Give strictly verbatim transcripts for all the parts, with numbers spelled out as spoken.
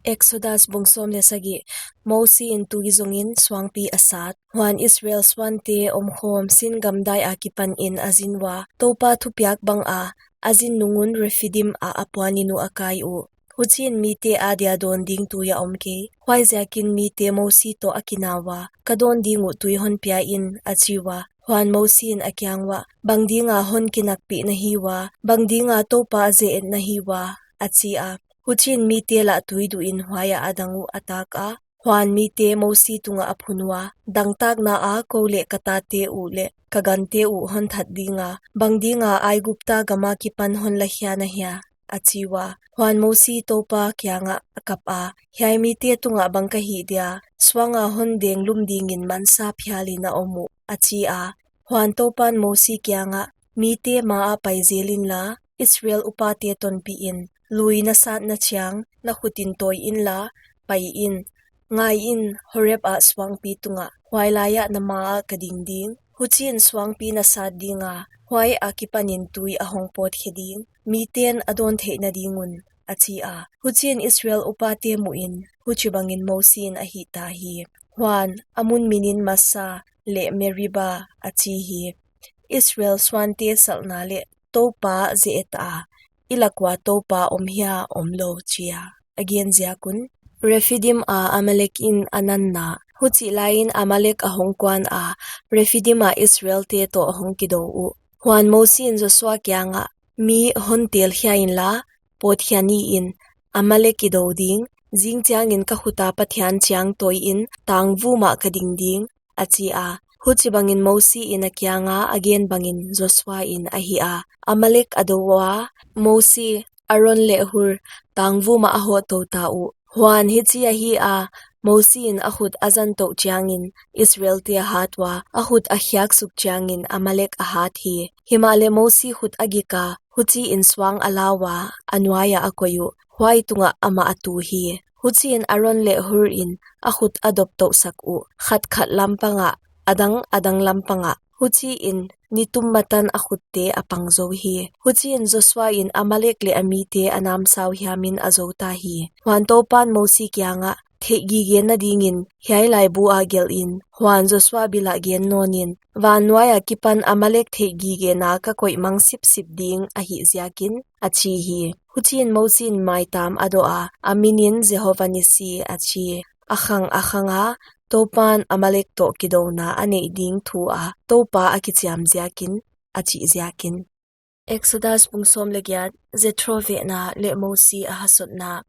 Exodus bung sawm leh sagih. Mosi in tui zongin suangpi a sat. Huan Israel suante omkhawm Sin gamdai akipanin a zin ua, Toupa thupiak banga a zin nung un Refidim ah a puanin uh a kai uh. Huchiin mite adia dawn ding tui a om kei. Huaiziakin mite Mosi toh a kina ua, Ka dawn ding uh tui hon pia in, a chi ua. Huan Mosi in a kiang uah, Bang dinga hon kinakpih na hi ua? Bang dinga Toupa a ze-et na hi ua? a chi a. Huchiin mite lah tui duhin huaiah a dang uh a tak a. Huan mite Mosi tungah a phun ua, Dangtakna a kou leh ka tate uh leh ka gante uh hon that dinga, bang dinga Aigupta gam akipan hon lakhia na hia? a chi ua. Huan Mosi Toupa kiangah a kap a, Hiai mite tungah bang ka hih dia? Suanga hon denglum dingin mansa phialin a om uh, a chi a. Huan Toupan Mosi kiangah, Mite maah pai zel inla, Israel upate tonpihin, lui na satna chiang na khutin tawi inla, pai in. Ngaiin, Horeb ah suangpi tungah, huailaiah na maah ka ding ding. Huchiin suangpi na sat dinga, huai akipanin tui a hong pawt khe ding, miten a dawn theihna ding un, a chi a. Huchiin Israel upate muhin, huchibangin Mosi in a hihta hi. Huan, a mun minin Masa leh Meriba a chi hi. Israel suante salhna leh Toupa ze-et a, I lak ua Toupa om hia omlou, chi a a gen ziak un. Refidim a Amalek in a nanna. Huchih laiin Amalek a hong kuan a, Refidim ah Israelte toh a hong kidou uh. Huan Mosi in Josua kiangah, Mi hon telkhia inla, pawtkhia niin, Amalek i dou ding, zing chiangin ka khuta Pathian chiang tawiin tangvum ah ka ding ding, a chi a. Huchibangin Mosi in a kianga a gen bangin Josua in a hih a. Amalek a dou ua, Mosi, Aron leh Hur tangvum ah a hoh tou ta uh. Huan hichi ahi a, Mosi in a khut a zan touh chiangin Israelte a hat ua, a khut a khiak suk chiangin Amalek a hat hi. Himahleh Mosi khut a gik a, huchiin suang a la ua, a nuaiah a koih uh, huai tungah amah a tu hi. Huchiin Aron leh Hur in a khut a dop touh sak uh, khat khat lam pangah, a dang a dang lam pangah. Huchiin nitum matan a khutte a pang zou hi. Huchiin Josua in Amalek leh a mite a namsau hiamin a zou ta hi. Huan Toupan Mosi kiangah, Theihgigena dingin hiai laibu ah gelhin, huan Josua bilah gen nawnin, Van nuai akipan Amalek theihgigena ka koih mang sipsip ding ahih ziakin, a chi hi. Huchiin Mosi in maitam a doh a, a minin Jehovah Nissi a chi. A khang a khanga, Toupan Amalek toh kidouna a neih ding thu a Toupa a kichiam ziakin, a chih ziakin. Exodus bung sawm leh giat. Jethro vehna leh Mosi a hasotna.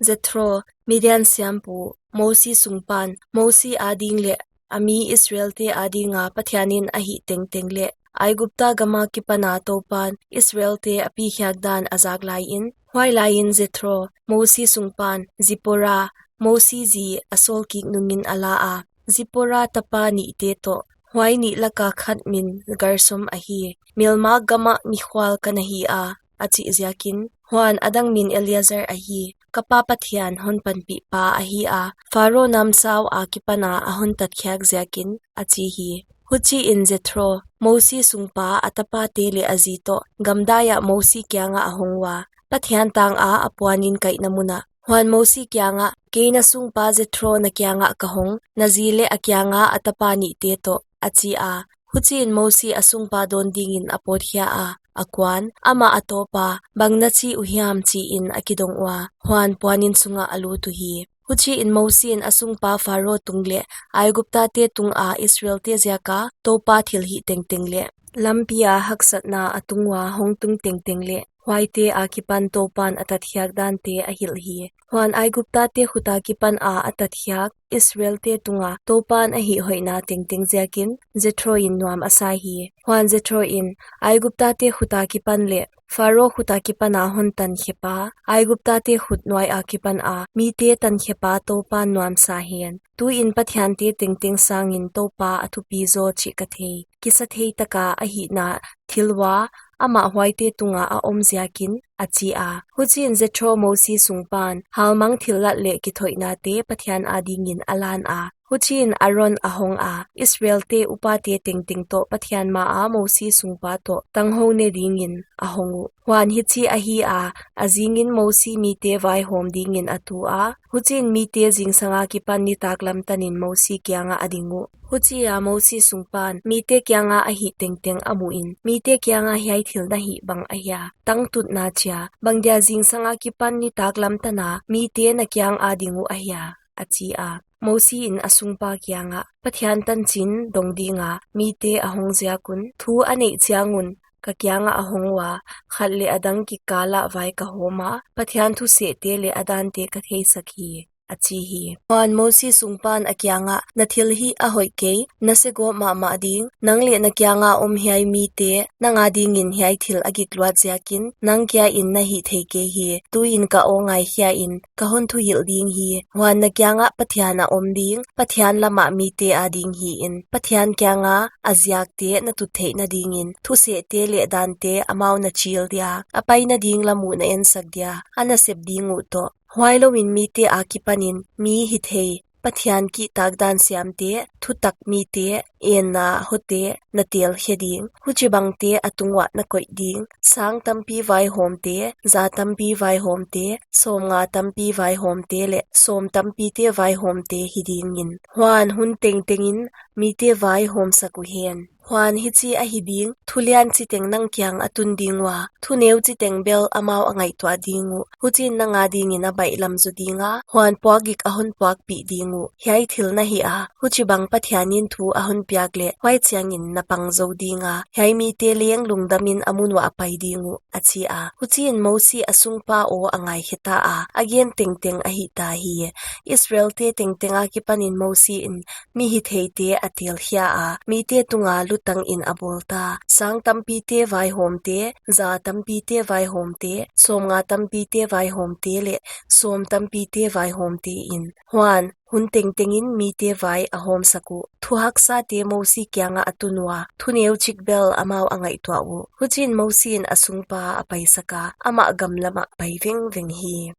Jethro, Midian siampu, Mosi sungpan, Mosi ading leh a mi Israelte adinga Pathianin a hih tengteng leh Aigupta gam akipana Toupan Israelte a pi khiak dan a zak laiin, huai laiin Jethro, Mosi sungpan, Zipora, Mosi zi a sawlkik nungin a la a, Zipora tapa nihte toh, huai nih laka khat min Gersom ahi. Melma gamah mikhual ka na hi a, a chih ziakin, huan a dang min Eleazar ahi. Ka pa Pathian hon panpih pa ahi a, Pharo namsau akipana a hon tatkhiak ziakin, a chi hi. Huchiin Jethro, Mosi sungpa a tapate leh a zi toh, gamdai ah Mosi kiangah a hong ua, Pathian tanga a puanin kaihna munah. Huan Mosi kiangah, Kei na sungpa Jethro na kiangah ka hong, na zi leh a kianga a tapa nihte toh, a chi a. Huchiin Mosi a sungpa dawn dingin a pawtkhia a, a kuan, amah a tawpa, Bang na chi uhiam? Chiin a kidong ua, huan puanin sungah a lut uhi. Huchiin Mosi in a sungpa Pharo tung leh Aiguptate tunga Israelte ziaka Toupa thilhih tengteng leh lampia haksatna a tung ua hong tung tengteng leh huaite akipan Toupan a tatkhiak dante a hilh hi. Huan Aiguptate khuta kipana a tatkhiak Israelte tunga Toupan a hihhoihna tengteng ziakin Jethro in nuam a sa hi. Huan Jethro in, Aiguptate khuta kipan leh Pharo khuta kipana hon tankhepa, Aiguptate khut nuai akipana mite tankhepa Toupan nuamsa hen. Tuin pathiante tengteng sangin Toupa a thupi zaw chih ka thei. Kisathei taka a hihna thil ua, amah huaite tunga a om ziakin, a chi a. Huchiin Jethro Mosi sungpan, halmang thillat leh kithoihnate Pathian adingin a lan a. Huchiin Aron a honga, Israelte upate tengteng toh Pathian maa Mosi sungpa toh tanghou ne dingin a hong uh. Huan hichi ahia, a zingin Mosi mite vaihawm dingin a tua, huchiin mite zingsang akipan nitaklam tanin Mosi kiangah a ding uh. Huchia Mosi sungpan mite kianga a hih tengteng a muhin, mite kianga, hiai thil na hih bang ahia? Tang tutna chia, bangdia zingsang akipan nitaklam tana mite na kianga ding uh ahia? a chi a. Mosiin a sungpa kiangah, Pathian tanchin dong dinga mite a hong ziak un, thu a neih chiang un ka kiangah a hong ua, khat leh a dang kikalah vai ka hawma, Pathian thusehte leh a dante ka theisak hi, a chi hi. Huan Mosi sungpan a kiangah, Na thil hih a hoih kei, na segawp mahmah ding, nang leh na kianga om hiai mite, nang adingin hiai thil a gikluat ziakin, nang kia in na hih thei kei hi. Tuin ka aw ngai hiain, ka hon thuhilh ding hi. Huan na kiangah Pathian a om ding, Pathian lamah mite ading hiin, Pathian kianga a ziakte na tut theihna dingin, thusehte leh dante amau na chil dia, a paina ding lam uh na ensak dia, a nasep ding uh toh. Huailouin mite akipanin mi hithei, Pathian kihtak dan siamte, thutak mite, enna hote, na telkhe ding. Huchibangte a tunguah na koih ding, sang tampi vaihawmte, za tampi vaihawmte, sawmnga tampi vaihawmte leh sawm tampite vaihawmte hi dingin. Huan hun tengtengin mite vaihawmsak uhen. Huan hichi ahi ding, thu lian chiteng nang kiang a tun ding ua, thu neu chiteng bel amau a ngaihtuah ding uh. Huchiin nang adingin a baihlam zou dinga, huan puakgik a hon puakpih ding uh. Hiai thil na hih a, huchibang Pathianin thu a hon piak leh, huai chiangin na pang zou dinga, hiai mite leng lungdamin a mun uah a pai ding uh, a chi a. Huchiin Mosi a sungpa aw a ngaikhe ta a, a gen tengteng a hih ta hi. Israelte tengteng akipanin Mosiin mi hitheite a telkhia a, mite tunga lutangin a bawl ta. Sang tampite vaihawmte, za tampite vaihawmte, sawmnga tampite vaihawmte leh sawm tampite vaihawmtein. Huan, hun tengtengin mite vai a hawmsak uh. Thu haksate Mosi kiangah a tun ua, thu neu chik bel amau a ngaihtuah uh. Huchiin Mosiin a sungpa a paisak a, amah gam lamah pai vengveng hi.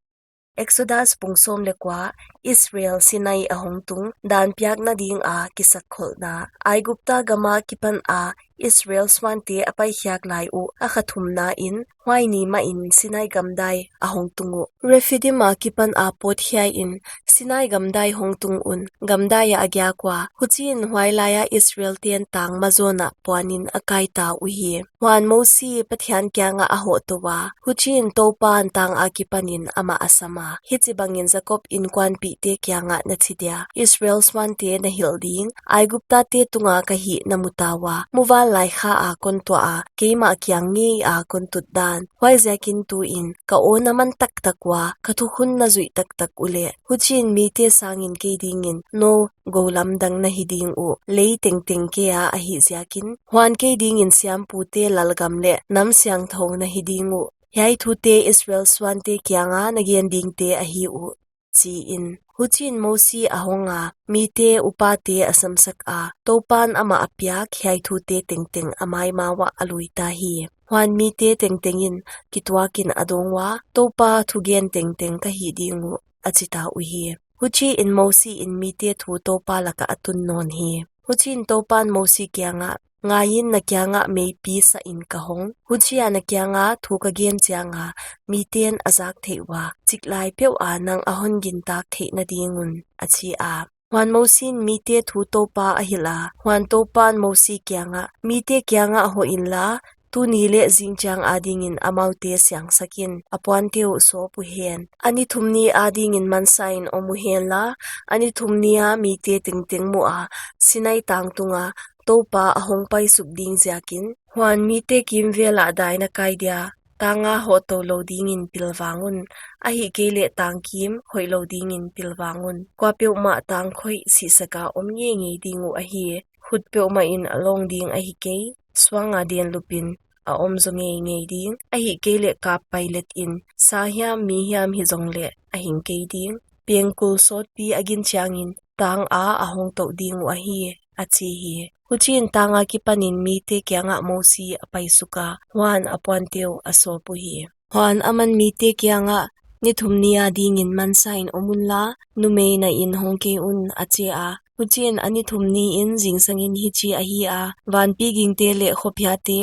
Exodus bung sawm leh kua. Israel Sinai a hong tung, dan piakna dinga kisakkholhna. Aigupta gama kipana Israel suante a paikhiak lai uh a kha thumnain, huai ni mahin Sinai gamdai a hong tung uh. Rephidim akipana pawtkhiain Sinai gamdai hong tung un, gamdai ah a giak ua, huchiin huailaia Israelten tang mazawnah puanin a kai ta uhi. Huan Mosi Pathian kiangah a hohtou ua, huchiin Toupan tang akipanin amah a sam a, Hichibangin Jakob inkuanpihte kiangah na chi dia, Israel suante na hilh ding, Aiguptate tunga ka hih na mu ta ua, muvanlai khaa kon tuah a, keimah kiang ngeia kon tut dan. Huaiziakin tuin, ka aw na man taktak ua, ka thukhun na zuih taktak uleh, huchiin mite sangin kei dingin nou gou lamdang na hi ding uh, lei tengteng keia ahih ziakin. Huan kei dingin siampute, lalgam leh nam siangthou na hi ding uh. Hiai thute Israel suante kianga na gen dingte ahi uh, chiin. Huchiin Mosi a honga, mite upate a samsak a, Toupan amah a piak hiai thute tengteng a maima uah a lui ta hi. Huan mite tengtengin kituakin a dawng ua, Toupa thugen tengteng ka hih ding uh, a chi ta uhi. Huchiin Mosiin mite thu Toupa lakah a tun nawn hi. Huchiin Toupan Mosi kiangah, Ngaiin, na kiangah meipi sahin ka hong. Huchia na kianga thu ka gen chianga miten a zak theih ua, chiklai peuha nang a hon gintak theihna ding un, a chi a. Huan Mosiin mite thu Toupa a hilh a. Huan Toupan Mosi kiangah, Mite kiangah hoh inla, tuni leh zingchiang adingin amaute siangsak in, a puante uh sawp uhen. A ni thum ni adingin mansain om uhenla, a ni thum nia mite tengteng muha Sinai tang tunga Toupa a hong paisuk ding ziakin. Huan mite kimvela dai na kai dia, tanga hohtou lou dingin pilvang un, ahihkeileh tangkim khoih lou dingin pilvang un. Kuapeuhmah tang khoih sihsaka om ngeingei ding uh ahi. Khut peuhmahin a lawng ding ahi kei, suanga den lupin a om zaw ngeingei ding, ahihkeileh kap pailetin, sa hiam mi hiam hijongleh a hing kei ding. Pengkul sawtpi a gin chiangin tanga a hong touh ding uh ahi, a chi hi. Huchiin tang akipanin mite kiangah Mosi a paisuk a, huan a puante uh a sawp uhi. Huan aman mite kiangah, Ni thum ni adingin mansain om unla, numei nain hong kei un, a chi a. Huchiin a ni thum niin zingsangin hichi ahi a, vanpi gingte leh khophiate,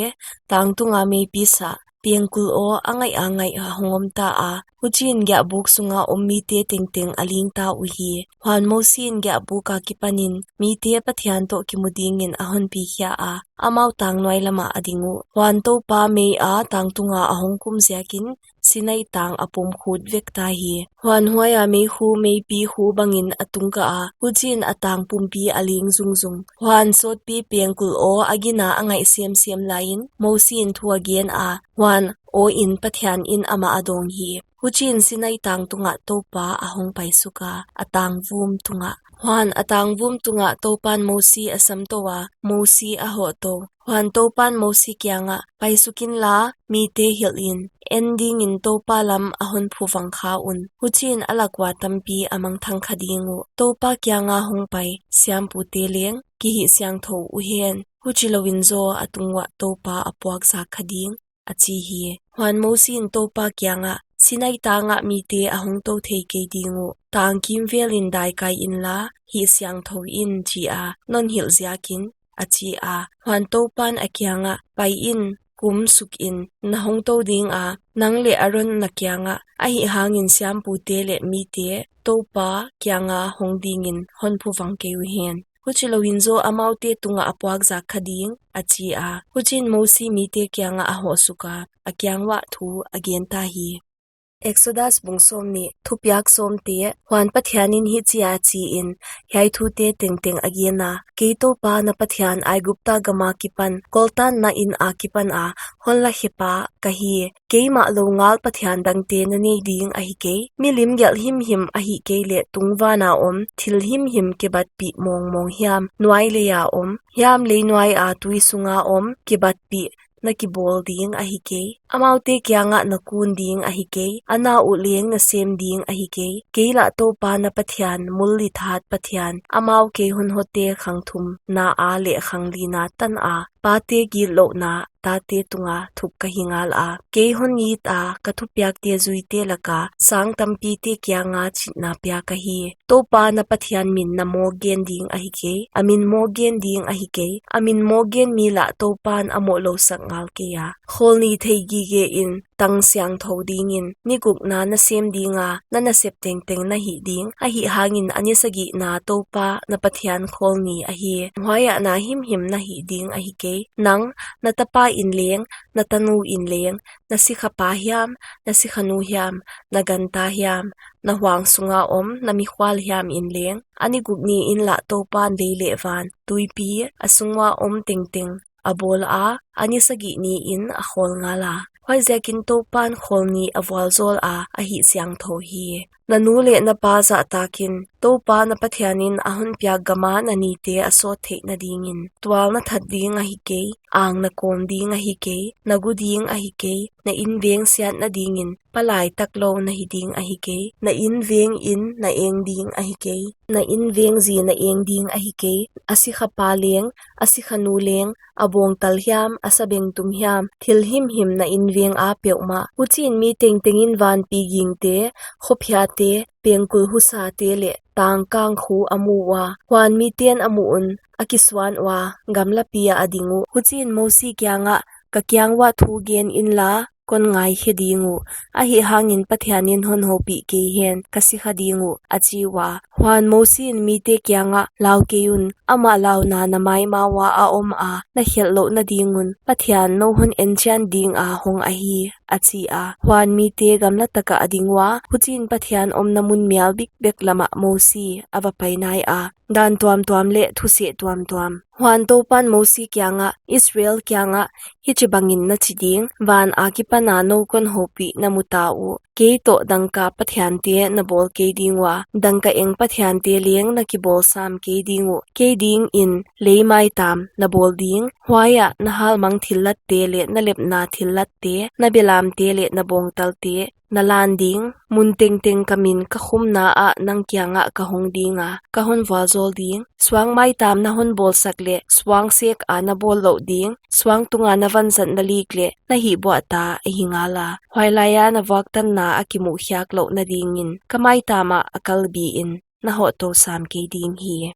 tang tunga meipi sah, pengkul aw a ngaih a ngaih a hong om ta a. Huchiin giahbuk sunga om mite tengteng a ling ta uhi. Huan Mosi in giahbuk akipanin mite Pathian toh kimu dingin a honpi khia a, amau tang nuai lamah a ding uh. Huan Toupa mei a tang tunga a hong kum ziakin Sinai tang a pum khut vek ta hi. Huan huaia meikhu meipi khu bangin a tung kah a, huchiin a tang pumpi a ling zungzung. Huan sawtpi pengkul aw a gina a ngaih semsem laiin Mosi in thu a gen a, huan aw in Pathian in amah a dawng hi. Huchiin Sinai tang tungah Toupa a hong paisuk a, a tang vum tungah. Huan a tang vum tungah Toupan Mosi a sam tou a, Mosi a hoh tou. Huan Toupan Mosi kiangah, paisuk inla, mite hilh in, en dingin Toupa lam a honphuvang kha un. Huchiin a lak ua tampi a mangthang kha ding uh. Toupa kianga hong pai siampute leng kihihsiangthou uhen. Huchilouin zaw a tung uah Toupa a puakzak kha ding, a chi hi. Huan Mosi in Toupa kiangah, Sinai tangah mite a hong tou thei kei ding uh. Tang kimvelin daikai inla, hihsiangthou in, chi a, non hilh ziakin, a chi a. Huan Toupan a kiangah, pai in, kum suk in, na hong tou ding a, nang leh Aron na kiangah, ahihhangin siampute leh mite Toupa kianga hong dingin honphuvang kei uhen. Huchilouin zaw amaute tungah a puakzak kha ding, a chi a. Huchiin Mosi mite kiangah a hoh suk a, a kiang uah thu a gen ta hi. Exodus bung sawmnih. Thupiak sawmte. Huan Pathianin hichia chiin hiai thute tengteng a gen a, kei Toupa na Pathian Aigupta gama kipan, koltanna in akipan a hon lakhepa ka hi. Keimah lou ngal pathian dangte na nei ding ahi kei. Milim gelh himhim ahih kei leh tungvana om thil himhim kibatpih mawngmawng hiam, nuai leia om hiam, lei nuaia tui sunga om kibatpih na kibawl ding ahi kei. Amaute kiangah na kun ding ahi kei. A na uh leng na sem ding ahi kei. Kei lah Toupa na Pathian, mullithat Pathian, amau kei honhote khang thumna a leh khang lina tana pate gitlouhna tate tunga thuk ka hi ngal a, kei hon it a ka thupiakte zuite laka sang tampite kianga chitna pia ka hi. Toupa na Pathian min na mawk gen ding ahi kei, a min mawk gen ding ahi kei. A min mawk gen mi lah Toupan a moh lou sak ngal kei a. Khawlni thei gige in tang siangthou dingin ni gukna na sem dinga na nasep tengteng na hih ding, ahihhangin a ni sagihna Toupa na Pathian khawlni ahi. Huaiah na himhim na hih ding ahi kei. Nang, na tapa in leng, na tanu in leng, na sikhapa hiam, na sikhanu hiam, na ganta hiam, na huang sunga om na mikhual hiam in leng, a ni guk niin lah Toupan lei leh van, tuipi, a sung ua om tengteng a bawl a, a ni sagih niin a khawl ngal a. Huaiziakin Toupan khawlni a vualzawl a, a hihsiangthou hi. Na nu leh na pa zahtakin, Toupa na Pathianin a honpiak gama na nite a sawt theihna dingin, tual na that ding ahi kei, ang na kawm ding ahi kei, na gu ding ahi kei, na inveng siatna dingin palai taklou na hi ding ahi kei. Na inveng in na eng ding ahi kei. Na inveng zi na eng ding ahi kei. A sikhapa leng, a sikhanu leng, a bawngtal hiam, a sabengtum hiam, thil himhim na inveng a peuhmah. Huchiin mi tengtengin vanpi gingte, khophiate, pengkul husate leh tangkang khu a mu ua, huan miten a muh un a kisuan ua, gamlapi ah a ding uh. Huchiin Mosi kiangah, ka kiang uah thu gen inla, kon ngaikhe ding uh, ahihhangin Pathianin honhoupih kei hen, ka sikha ding uh, a chi ua. Huan Mosi in mite kiangah, lau kei un, amah launa na maima ua a om a, na khelh louhna ding un Pathian nou hon enchian dinga hong ahi, a chi a. Huan mite gamla takah a ding ua, huchiin Pathian omna mun mial bikbek lamah Mosi a va pai nai a, dan tuamtuam leh thuseh tuamtuam. Huan Toupan Mosi kiangah, Israel kiangah, hichibangin na chi ding, van akipana nou kon houpih na mu ta uh. Kei toh dangka pathiante na bawl kei ding ua, dangkaeng pathiante leng na kibawl sam kei ding uh. Kei dingin lei maitam na bawl ding, huaiah na halmang thillatte leh na lepna thillatte, na belamte leh na bawngtalte, na lan ding. Mun tengteng ka min ka khumna ah nang kiangah ka hong dinga, ka hon vualzawl ding. Suang maitam na hon bawlsak leh suang seka na bawl louh ding, suang tunga na vanzat na lik leh na hihbuahta ahi ngala. Huailaia na vuaktanna a kimuh khiak louhna dingin ka maitam ah a kalbiin na hohtou sam kei ding hi.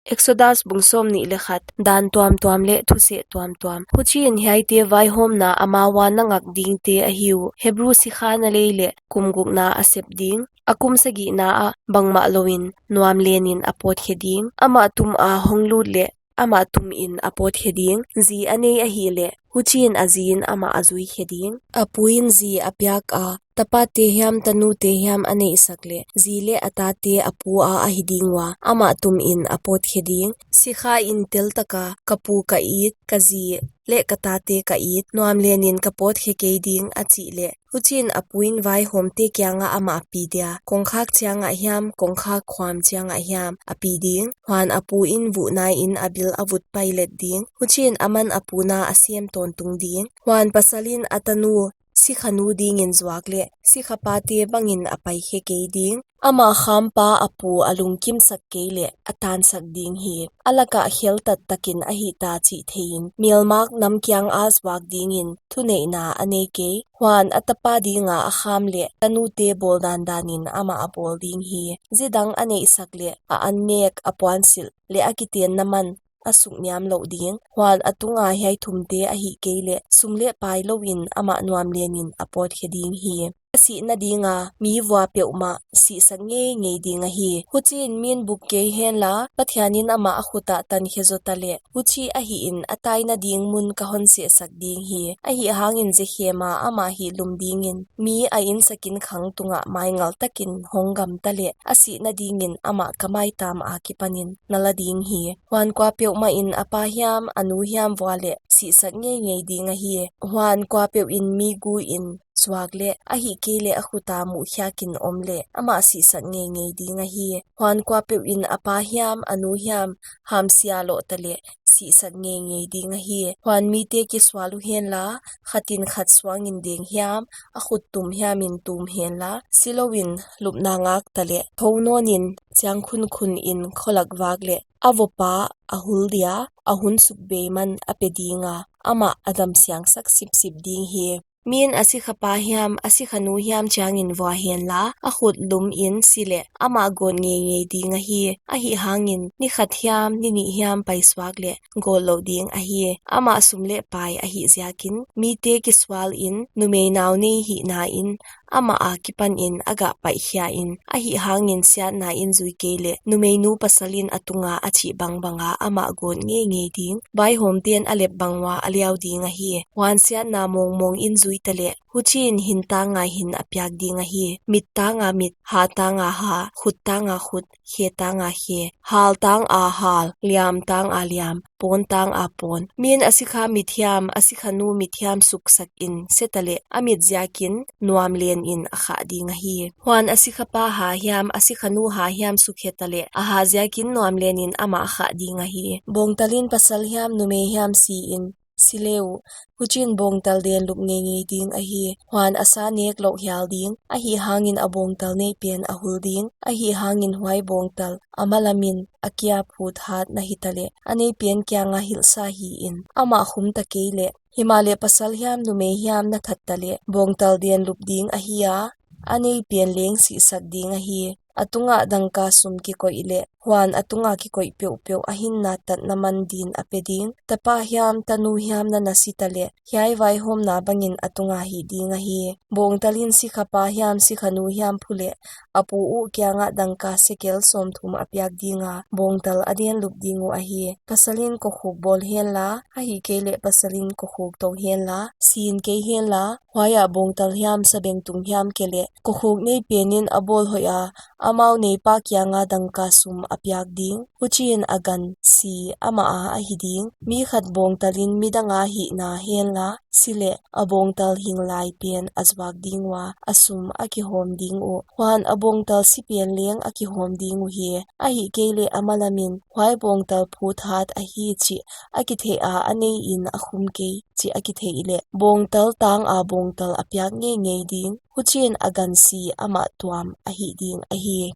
Exodus bung sawmnih leh khat. Dan tuamtuam leh thuseh tuamtuam. Huchiin hiaite vaihawmna amau a na ngak dingte ahi uh: Hebru sikha na lei leh kum gukna a sep ding, a kum sagihna ah bangmah louin nuamlenin a pawtkhe ding. Amah tuma hong lut leh amah tumin a pawtkhe ding, zi a nei ahihleh, huchiin a ziin amah a zuikhe ding. A puin zi a piaka, tapate hiam tanute hiam a neihsak leh, zi leh a tate a pua ahi ding ua, amah tumin a pawtkhe ding. Sikhain teltaka, ka pu ka it, ka zi leh ka tate ka it, nuamlenin ka pawtkhe kei ding, a chih leh, huchiin a puin vaihawmte kiangah amah a pi dia, kongkhak chiangah hiam, kongkhak khuam chiangah hiam a pi ding. Huan a puin vuhnain a bil a vut pailet ding. Huchiin aman a puna a sem tawntung ding. Huan pasalin a tanu sikhanu dingin zuak leh, sikhapate bangin a paikhe kei ding. Amah khampa a pu a lungkimsak kei leh a tansak ding hi. A lakah kheltat takin a hihta chih theiin, melmak nam kianga zuak dingin thuneihna a nei kei. Huan a tapa dinga a kham leh tanute bawl dandanin amah a bawl ding hi. Zi dang a neihsak leh, a annek, a puansilh leh a kitenna man a sukniam louh ding. Huan a tunga hiai thumte a hih kei leh, sum leh pai louin amah nuamlenin a pawtkhe ding hi. A sihna dinga mi vua peuhmah sihsak ngeingei ding ahi. Huchiin min buk kei henla, Pathianin amah a khutah tankhe zota leh, huchi ahihin a taina ding mun ka hon sehsak ding hi. Ahihhangin zekhema amah hihlum dingin, mi a insakinkhang tungah maingal takin hong gamta leh, a sihna dingin amah ka maitam akipanin na la ding hi. Huan kuapeuhmahin a pa hiam a nu hiam vua leh sihsak ngeingei ding ahi. Huan kuapeuhin mi guin zuak leh, ahihkeileh a khuta muhkhiakin om leh, amah sihsak ngeingei ding ahi. Huan kuapeuhin a pa hiam a nu hiam hamsia lohta leh, sihsak ngeingei ding ahi. Huan mite kisual uhenla, khatin khat suangin deng hiam, a khut tum hiamin tum henla, silouin lupna ngakta leh, thou nawnin chiang khunkhunin kholak vak leh, a vopa a hul dia, a hun sukbei man a pe dinga, amah a damsiangsak sipsip ding hi. Min a sikhapa hiam, a sikhanu hiam chiangin vua henla, a khut lumin si leh, amah gawt ngeingei ding ahi. Ahihhangin, ni khat hiam, ni nih hiam paisuak leh, gawt louh ding ahi. Amah sum leh pai ahih ziakin, mite kisualin, numei nau nei hihnain, amah akipanin a gah paihkhiain, ahihhangin siatnain zui kei leh, numeinu pasalin a tunga a chih bangbanga amah gawt ngeingei ding. Vaihawmten a lep bang ua a liau ding ahi. Huan siatna mawngmawngin zuita leh, huchiin hin tanga hin a piak ding ahi. Mit tanga mit, ha tanga ha, khut tanga khut, khe tanga khe, hal tanga hal, liam tanga liam, pawn tanga pawn. Min a sikha mit hiam, a sikhanu mit hiam suksakin seta leh, a mit ziakin nuamlenin a khah ding ahi. Huan a sikhapa ha hiam, a sikhanu ha hiam sukheta leh, a ha ziakin nuamlenin amah a khah ding ahi. Bawngtalin pasal hiam, numei hiam siin, si leuh, huchiin bawngtal den lup ngeingei ding ahi. Huan a sa nek louh hial ding, ahihhangin a bawngtal nei pen a hul ding, ahihhangin huai bawngtal a malamin a kia phut hat na hita leh, a nei pen kianga hilhsa hiin, amah khumta kei leh, himahleh pasal hiam, numei hiam na thatta leh, bawngtal den lup ding ahi a, a nei pen leng sihsak ding ahi. A tungah dangka sum kikoih leh, huan a tunga kikoih peuhpeuh a hinna tatna man din a pe ding. Tapa hiam, tanu hiam na nasita leh, hiai vaihawmna bangin a tunga hih ding ahi. Bawngtalin sikhapa hiam, sikhanu hiam phu leh, a pu uh kiangah dangka sekel sawmthum a piak dinga, bawngtal a den lup ding uh ahi. Pasalin kokhuk bawl henla, ahihkeileh pasalin kokhuk tou henla, sin kei henla, huaiah bawngtal hiam, sabengtung hiam ke leh, kokhuk nei penin a bawl hoiha, amau neipa kianga dangka sum a piak ding. Huchiin a gan si amah a ahi ding. Mi khat bawngtalin midanga hihna henla, si leh, a bawngtal hing lai pen a zuak ding ua, a sum a kihawm ding uh. Huan a bawngtal si pen leng a kihawm ding uhi. Ahihkeileh a malamin, huai bawngtal phut hat ahi chih a kitheih a, a neiin a khum kei chih a kitheih leh, bawngtal tanga bawngtal a piak ngeingei ding. Huchiin a gan si amah tuam a hih ding ahi.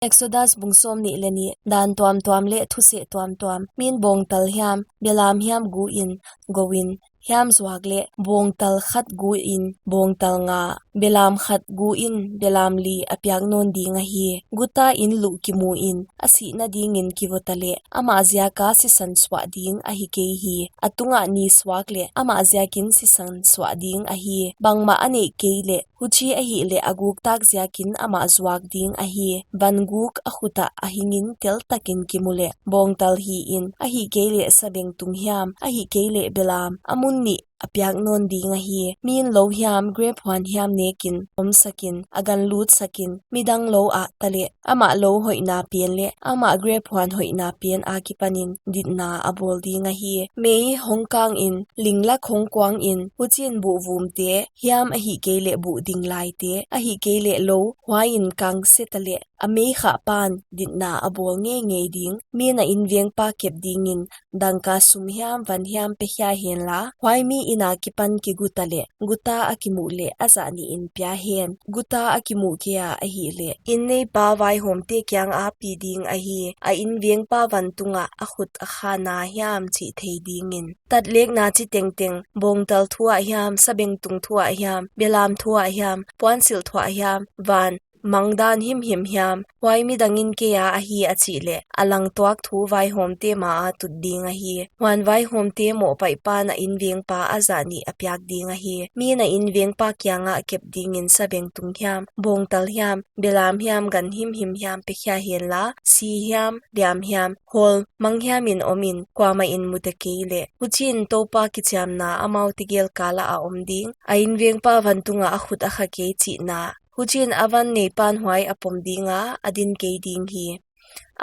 Exodus bung sawmnih leh nih. Dan tuamtuam leh thuseh tuamtuam. Min bawngtal hiam, belam hiam guin, gouin, hiam zuak leh, bawngtal khat guin, bawngtal nga Belam khat gu in belam li a piak nawn ding ahi. Guta in luh kimu in a sihna dingin kivuta leh, amah ziaka sisan suah ding ahi kei hi. A tungah ni suak leh amah ziakin sisan suah ding ahi. Bangmah a neih kei leh, huchi ahihleh a guk tak ziakin amah zuak ding ahi. Van guk a khutah a hingin teltakin kimu leh, bawngtal hi in, ahihkeileh sabengtung hiam, ahihkeileh belam, a mun nih a piak nawn ding ahi. Min lou hiam, grep huan hiam nekin omsakin, a gan lutsakin, midang lou ah taleh, amah lou hoihna pen leh amah grep huan hoihna pen akipanin ditna a bawl ding ahi. Mei hong kangin, linglak hong kuangin, huchiin buh vumte hiam, ahihkeileh buh dinglaite, ahihkeileh lou huaiin kang se taleh, a mei khah pan ditna a bawl ngeingei ding. Min a invengpa kep dingin dangka sum hiam van hiam pe khia henla, huai mi in akipan kiguta leh, guta a kimuh leh a zah nih in pia hen. Guta a kimuh kei a ahihleh, inn neipa vaihawmte kianga pi ding ahi. A invengpa van tungah a khut a khana hiam chih thei dingin. Tatlekna chi tengteng, bawngtal thu ah hiam, sabengtung thu ah hiam, belam thu ah hiam, puansilh thu ah hiam, van mang dan himhim hiam, huai midangin keia ahi a chih leh, a langtuak thu vaihawmte maa tut ding ahi. Huan vaihawmte mohpaih pan a invengpa a zah nih a piak ding ahi. Min a invengpa kianga kep dingin sabengtung hiam, bawngtal hiam, belam hiam, gan himhim hiam pe khia henla, si hiam, liam hiam, hawl mang hiamin omin, kuamahin mu ta kei leh, huchiin Toupa kichiamna amaute gel kala a om ding. A invengpa van tungah a khut a kha kei chihna. Huchiin a van neipan huai a pom dinga, a din kei ding hi.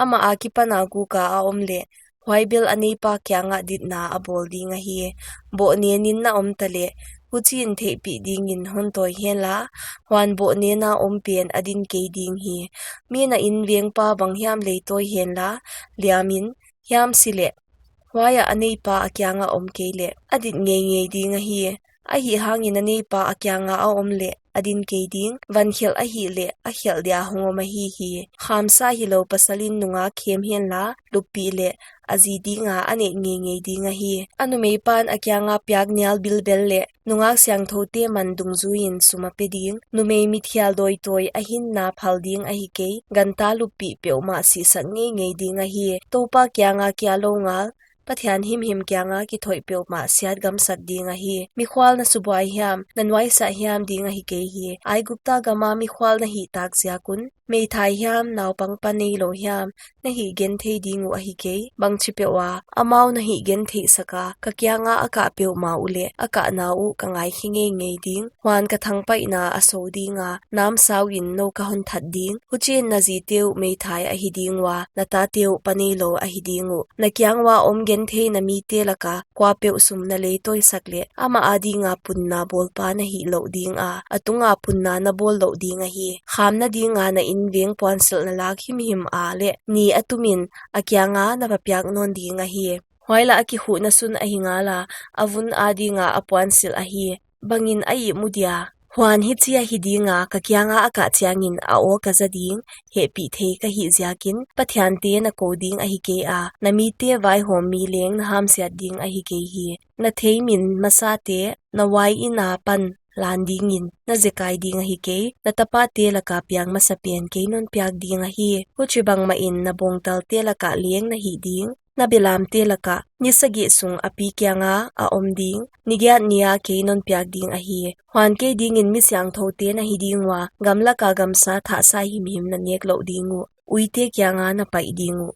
Amah akipana guka a om leh, huai bel a neipa kiangah ditna a bawl ding ahi. Bohnenin na om taleh, huchiin theihpih dingin hon tawi henla, huan bohnena om pen a din kei ding hi. Min a invengpa bang hiam lei tawi henla, liamin, hiam si leh, huaiah a neipa a kianga om kei leh, a dit ngeingei ding ahi. Ahihhangin a neipa a kianga a om leh, a din kei ding. Van khelh ahihleh, a khelh dia hong om ahi hi. Khamsa hilou pasalin nungak khem henla, luppih leh, a zi dinga a neih ngeingei ding ahi. A numeipan a kianga piak nial bilbel leh, nungak siangthoute man dungzuiin sum a pe ding. Numei mitkhial dawitawi a hinna phal ding ahi kei. Ganta luppih peuhmah sihsak ngeingei ding ahi. Toupa kianga kia lou ngal, Pathian himhim kianga kithoih peuhmah siat gamsak ding ahi. Mikhual na subuai hiam, na nuaisah hiam ding ahi kei hi. Aigupta gama mikhual na hih tak ziak un, meithai hiam, naupang pa neilou hiam, na hihgenthei ding uh ahi kei. Bangchipeuh a amau na hihgentheih saka, ka kianga a kah peuhmah uleh, a kahna uh ka ngaikhe ngeingei ding. Huan ka thangpaihna a sou dinga, namsauin nou ka hon that ding. Huchiin na zite uh meithai ahi ding ua, na tate uh pa neilou ahi ding uh. Na kiang ua om genthei na mite laka kuapeuh sum na leitawisak leh, amah adinga punna bawlpa na hih louh dinga, a tunga punna na bawl louh ding ahi. Khamna dinga na inveng puansilh na lak himhim a leh, ni a tumin a kianga na va piak nawn ding ahi. Huai lah a kikhuhna sun ahi ngala, a vun adinga a puansilh ahi. Bangin a ihmu dia? Huan hichi ahi dinga, ka kianga a kah chiangin a aw ka za ding, hehpihthei ka hih ziakin, pathiante na kou ding ahi kei a, na mite vaihawm mi leng na hamsiat ding ahi kei hi. Na theimin masate, na uaina pan lan dingin, na zekai ding ahi kei, na tapate laka piang masapen kei non piak ding ahi. Huchibang mahin na bawngtalte laka leng na hih ding, na belamte laka ni sagih sung a pi kianga a om ding, ni giat nia kei non piak ding ahi. Huan kei dingin mi siangthoute na hi ding ua, gamlaka gamsa thahsa himhim na nek louh ding uh, uite kianga na paih ding uh.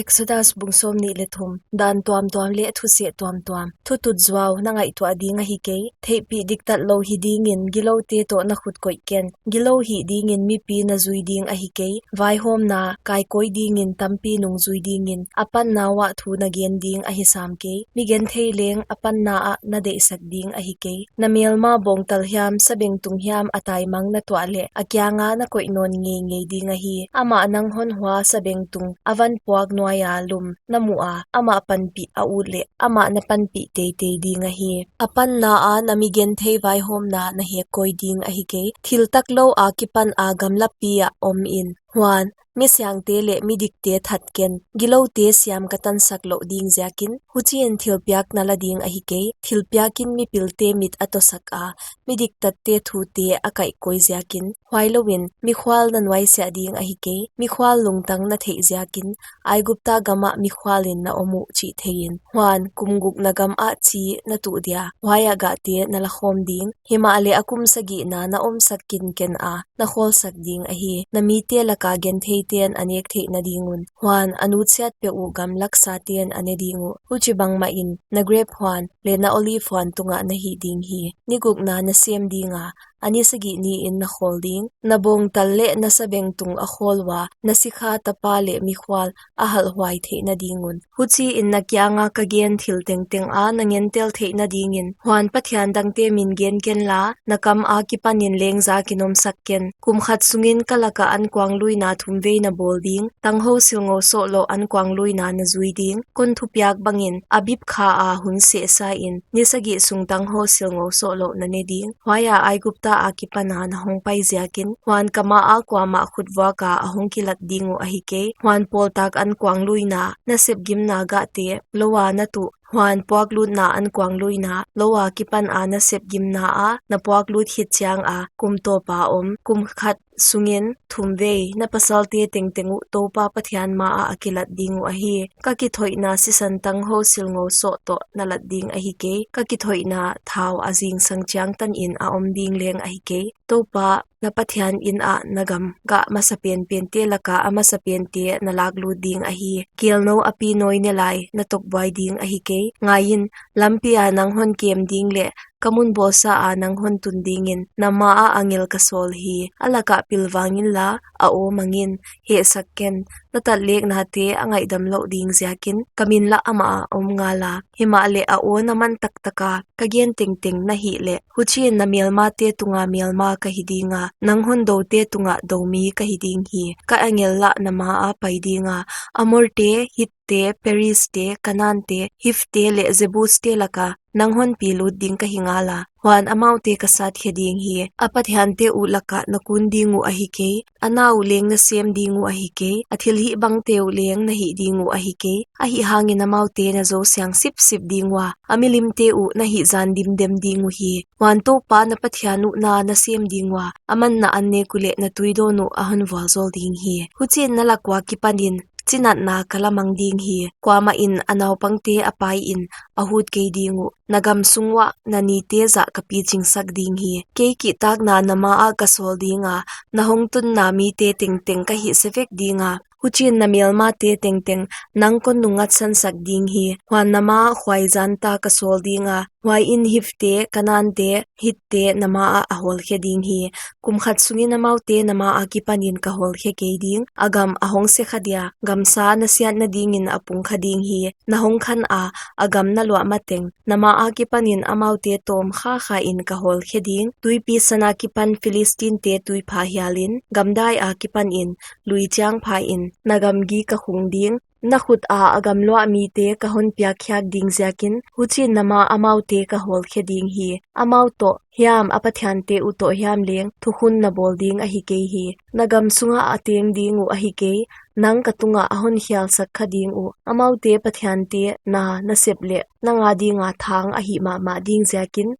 Exodus bung sawmnih leh thum. Dan tuamtuam leh thuseh tuamtuam. Thutut zuau na ngaihtuah ding ahi kei. Theihpih diktatlou hi dingin giloute toh na khut koih ken. Gilou hih dingin mipi na zui ding ahi kei. Vaihawmna kaikoih dingin tampi nungzui dingin a panna uah thu na gen ding ahi sam kei. Mi genthei leng a panna ah na deihsak ding ahi kei. Na melma bawngtal hiam, sabengtung hiam a taimang na tuah leh, a kianga na koih nawn ngeingei ding ahi. Amah nang hon hua sabengtung a van puak nuaia lum na muh a, amah panpih a ut leh, amah na panpih teitei ding ahi. A panna a na mi genthei vaihawmna na hehkoih ding ahi kei. Thil taklou akipan a gamlapi ah omin. Huan, Mi siangte leh mi dikte that ken, giloute siam ka tansak louh ding ziakin. Huchiin thilpiak na la ding ahi kei, thilpiakin mipilte mit a tawsak a, mi diktatte thute a kaihkawi ziakin. Huailouin mikhual na nuaisiah ding ahi kei, mikhual lungtang na theih ziakin. Aigupta gamah mikhualin na om uh chih theiin. Huan kum guk na gamah chi na tuh dia, huaiah gahte na la khawm ding. Himahleh a kum sagihna na omsak kinken a, na khawlsak ding ahi. Na mite laka gentheiten a nek theihna ding un, huan a nutsiat peuh uh gamlaksaten a ne ding uh. Huchibang mahin na grep huan leh na olive huan tungah na hih ding hi. Ni gukna na sem dinga, a ni sagih niin na khawl ding. Na bawngtal leh na sabengtung a khawl ua, na sikha tapa leh mikhual a halhhuai theihna ding un. Huchiin na kianga ka gen thil tengteng a na ngentel theihna dingin. Huan pathian dangte min gen kenla, na kam akipanin leng zakin omsak ken. Kum khat sungin ka laka ankuangluina thumvei na bawl ding, tanghou silngou sohlouh ankuangluina na zui ding. Kon thupiak bangin Abib khaa hun sehsain ni sagih sung tanghou silngou sohlouh na ne ding. Huaia Aigupta akipana na hongpai ziakin. Huan ka maa kuamah khutvuaka a hong kilat ding uh ahi kei. Huan pawltak ankuangluina, na sepgimna gahte, loua na tuh. Huan puaklutna ankuangluina, loua kipana na sepgimna a na puaklut khit chianga kum tawpa om, kum khat sungin thumvei na pasalte tengteng uh Toupa Pathian maah a kilat ding uh ahi. Ka kithoihna sisan tanghou silngou soh toh na lat ding ahi kei. Ka kithoihna thau a zingsang chiangtanin a om ding leng ahi kei. Toupa na Pathian inah na gam gah masapenpente laka a masapente na laklut ding ahi. Kelnou a pi nawi ne lai na tokbuai ding ahi kei. Ngaiin, lampia nang hon kem ding leh ka mun bawlsaa nang hon tun dingin na maah angel ka sawl hi. A lakah pilvang inla, a aw mangin, hehsak ken. Na tatleknate a ngaihdam louh ding ziakin ka min lah amah ah om ngala. Himahleh a aw na man taktaka ka gen tengteng na hih leh, huchiin na melmate tunga melma ka hi dinga, nang hon doute tunga domi ka hi ding hi. Ka angel lah na maah pai dinga, Amorte, Hitte, Perizte, Kanaante, Hivte leh Jebuste laka nang hon pilut ding ka hi ngala. Huan amaute ka satkhe ding hi. A pathiante uh lakah na kun ding uh ahi kei. A na uh leng na sem ding uh ahi kei. A thilhih bangte uh leng na hih ding uh ahi kei. Ahihhangin amaute na zou siang sipsip ding ua, a milimte uh na hihzan dimdem ding uhi. Huan Toupa na Pathian uh na na sem ding ua, aman na an nek uleh na tuidawn uh a hon vualzawl ding hi. Huchiin na lak ua kipanin chinatna ka la mang ding hi. Kuamahin a naupangte a paiin a hut kei ding uh. Na gam sung uah na nite zah ka pichingsak ding hi. Kei kihtakna na maah ka sawl dinga, na hongtunna mite tengteng ka hihse vek dinga. Huchiin na melmate tengteng nang kon nungngatsansak ding hi. Huan na maah khuaizanta ka sawl dinga, huaiin Hivte, Kanaante, Hitte na maah a hawlkhe ding hi. Kum khat sungin amaute na maah kipanin ka hawlkhe kei ding. A gam a hongse kha dia, gamsa na siatna dingin a pung kha ding hi. Na hongkhana, a gam na luah mateng, na maah kipanin amaute tawm khakhain ka hawlkhe ding. Tuipi San akipan Philistinte tuipha hialin, gamdai akipanin lui chiang phain na gamgi ka khung ding. Na khuta a gam luah mite ka hon piak khiak ding ziakin, huchiin na maah amaute ka hawlkhe ding hi. Amau toh hiam a pathiante uh toh hiam leng thukhun na bawl ding ahi kei hi. Na gam sungah a teng ding uh ahi kei. Nang ka tungah a hon khialsak kha ding uh. Amaute pathiante na na sep leh nang adinga thang ahih mahmah ding ziakin.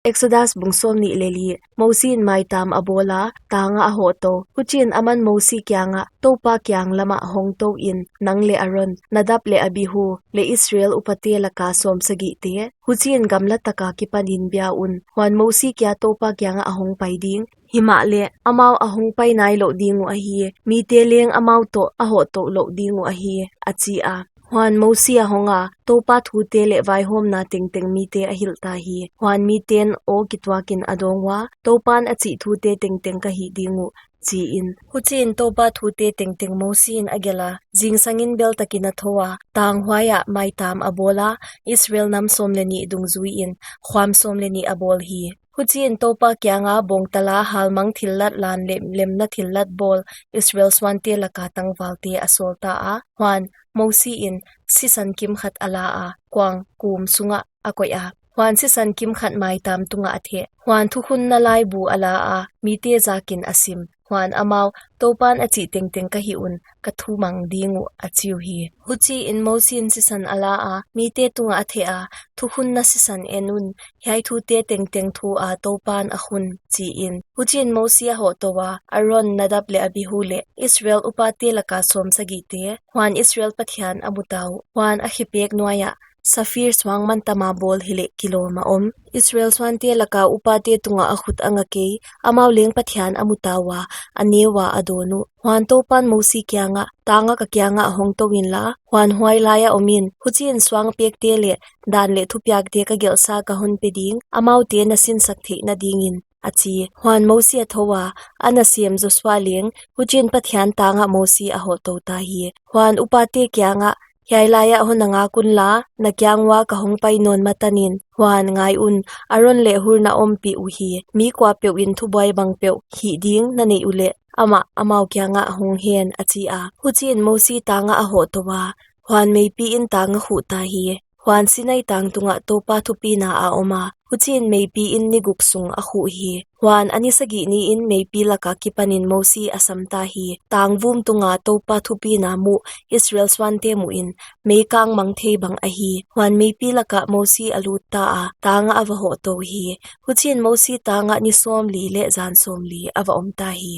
Exodus bung sawmnih leh li. Mosi in maitam a bawla, tangah a hohtou. Huchiin aman Mosi kiangah, Toupa kiang lamah hongtouin, nang leh Aron, Nadab leh Abihu, leh Israel upate laka sawmsagihte. Huchiin gamla taka kipanin bia un. Huan Mosi kia Toupa kiangah a hongpai ding. Himahleh, amau a hongpai nailouh ding uh ahi, mite leng amau toh a hohtouh louh ding uh ahi, a chi a. Huan Mosi a honga, Toupa thute leh vaihawmna tengteng mite a hilhta hi. Huan miten aw kituakin a dawng ua, Toupan a chih thute tengteng ka hih ding uh, chiin. Huchiin Toupa thute tengteng Mosi in a gelha, zingsangin beltakin a thoua, tanghuaiah maitam a bawla, Israel nam sawm leh nih dungzuiin, khuam sawm leh nih a bawl hi. Huchiin Toupa kianga bawngtala halmang thillat lan leh lemna thillat bawl Israel suante laka tangvalte a sawlta a. Huan Mosi in sisan kimkhat a laa, kuang kum sungah a koiha. Huan sisan kimkhat maitam tungah a theh. Huan thukhunna laibu a laa, mite zakin a sim. Huan amau, TOUPAN a chih tengteng ka hih un, ka thumang ding uh, a chi uhi. Huchiin Mosiin sisan a laa, mite tungah a theha, Thukhunna sisan en un, hiai thute tengteng thua TOUPAN a khun, chiin. Huchiin Mosi a hohtoua, Aron, Nadab leh Abihu leh Israel upate laka sawmsagihte, huan Israel Pathian a muta uh. Huan a khepek nuaiah, saphir suang mantama bawl hileh kilawm a om, Israel suante laka upate tungah a khut a nga kei, amau leng Pathian a muta ua, a ne ua a dawn uh. Huan TOUPAN Mosi kiangah, Tang a ka kiangah hongtou inla, huan huailai a om in, huchiin suangpekte leh dan leh thupiakte ka gelhsa ka honpe ding, amaute na sinsak theihna dingin, a chi. Huan Mosi a thoua, a nasem Josua leng, huchiin Pathian tangah Mosi a hohtouta hi. Huan upate kiangah, Hiai laiah honna ngak unla, na kiang ua ka hongpai nawn matanin; huan, ngai un, Aron leh Hur na ompih uhi; mi kuapeuhin thubuai bangpeuh hih ding na neih uleh, amah amau kiangah hong hen, a chi a. Huchiin Mosi tangah a hohtou a, huan meipiin tang a khuhta hi. Huan Sinai tang tungah TOUPA thupina a oma; huchiin meipiin ni guk sung a khuh hi. Huan a ni sagih niin meipi laka kipanin Mosi a samta hi. Tang vum tunga TOUPA thupina muh Israel suante muhin, meikang mang thei bang ahi. Huan meipi lakah Mosi a lutta a, tangah a vahohtou hi. Huchiin Mosi tangah ni sawmli leh jan sawmli a vaomta hi.